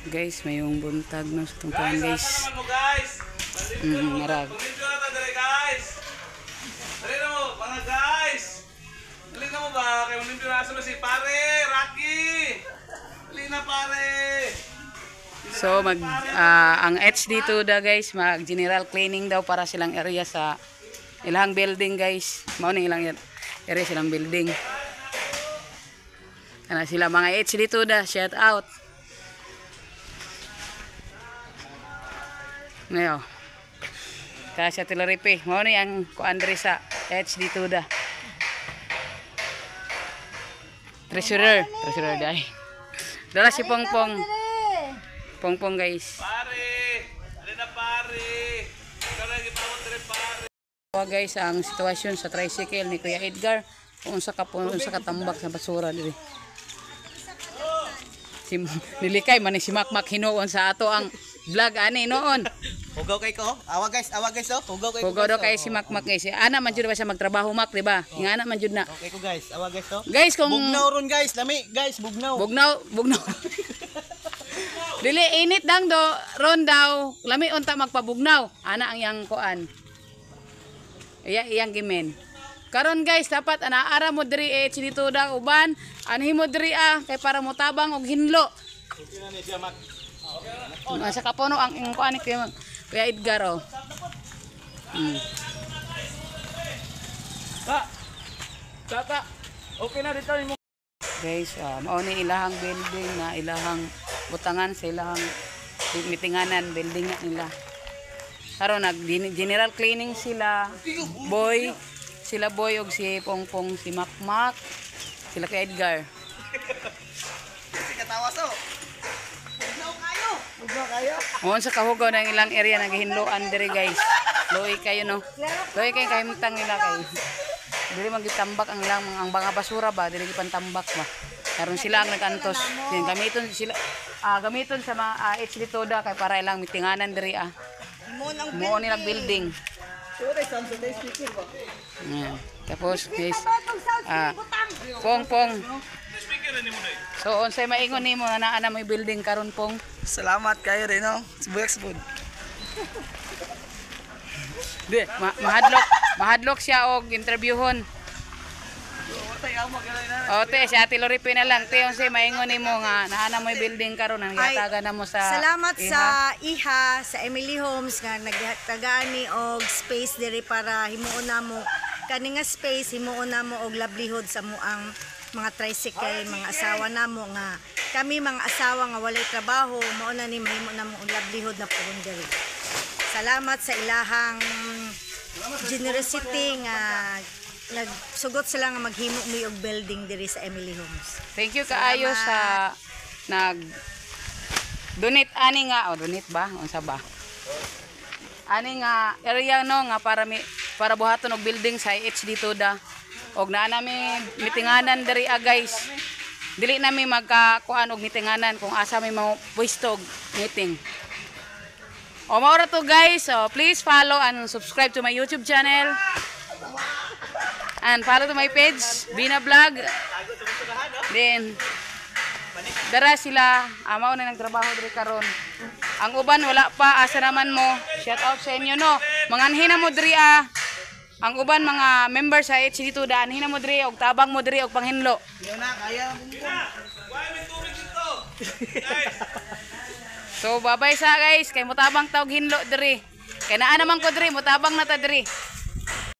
Guys, mayong buntag no sa tungkuan, Guys, guys. asa naman mo, guys? Marag. Pag-limpyo na ta dere, guys. Dali na mo, mga guys. Dali na mo ba? Kaya limpyo na asa mo si pare, Rocky. Dali na, pare. So mag ang H dito da, guys, mag general cleaning daw para silang area sa ilang building, guys. Mao ni ilang area silang building. Ana sila mga H dito da, shout out. Ngayo. Kaya sa Tilaripe, mao ni ang kuan diri sa H dito da. Treasurer, treasurer dai. Dala si Pongpong. Pongpong, guys. Pare, dali na, pare. Ikaw lagi pa mo dere, pare. Wa, guys, ang sitwasyon sa tricycle ni Kuya Edgar kung unsa ka unsa ka tambak sa basura diri. Si nilikay man ni si Makmak hinuon sa ato ang vlog ani noon. Hugaw kay ko. Awa guys oh. Hugaw kay ko. Hugaw daw guys, kay oh. si Makmak, guys. Ana man jud ba siya magtrabaho, Mak, di ba? Nga ana man jud na. Okay ko, guys. Awa guys oh. Guys, kung Bugnaw ron, guys, lami guys, bugnaw. Bugnaw, bugnaw. Dili init dang do ron daw, lami unta magpabugnaw. Ana ang iyang kuan. Iya iyang gimen. Karon, guys, dapat ana ara mo diri eh dito da uban, anhi mo diri ah kay para motabang og hinlo. Nasa kapono ang iyang kuan ni Kuya, Kuya Edgar oh. Ta. Tata. Okay na dito nimo. Guys, mao ni ilahang building na ilahang butangan sa ilahang mitinganan building na nila. Karon nag general cleaning sila. Boy, sila Boy og si Pongpong, si Makmak, sila kay Edgar. Kasi katawa so. Bugnaw kayo. Bugnaw kayo. Muon sa kahugaw ng ilang area naghinloan diri, guys. Luoy kayo no. Luoy kay kahimtang nila kay. Dili man gitambak ang ilang ang mga basura ba, dili gipantambak ba. Karon sila ang nagantos. Din gamiton sila gamiton sa mga H dito da kay para ilang mitinganan diri ah. Muon nila building. Ayan. Tapos, guys, Pong Pong. So unsay maingon nimo na naa na mo'y building karon, Pong? Salamat kayo rin no. Buex food. Di, mahadlok, mahadlok siya og interviewhon. O te, si Ate Loripe na lang. Te, unsay maingon nimo nga naa na mo'y building karon ang Ay, gihatagan na mo sa salamat iha? sa iha sa Emily Homes nga nagtagaan ni og space diri para himuon namo kani nga space, himuon namo og livelihood sa muang mga tricycle, mga asawa namo nga kami mga asawa nga walay trabaho, mao na ni mahimo namo og livelihood na puhon diri. Salamat sa ilahang generosity nga nagsugot sila nga maghimo mi og building diri sa Emily Homes. Thank you kaayo sa nag donate ani nga o donate ba unsa ba? Ani nga area no nga para mi para buhaton og building sa IH dito da. Og naa nami mitinganan diri ah, guys. Dili nami magka kuan og mitinganan kung asa mi mo pwesto og meeting. O mao ra to, guys. So please follow and subscribe to my YouTube channel. And follow to my page, Bina Vlog. Then dara sila, amaw na nagtrabaho diri karon. Ang uban wala pa, asa naman mo? Shout out sa inyo no. Manganhi na mo diri ah. Ang uban mga member sa H dito daan na mo diri og tabang mo diri og panghinlo. Yun na kaya. Why may tubig dito? Guys. So babay sa guys, kay mutabang tawg hinlo diri. Kay naa naman ko diri, mutabang na ta diri.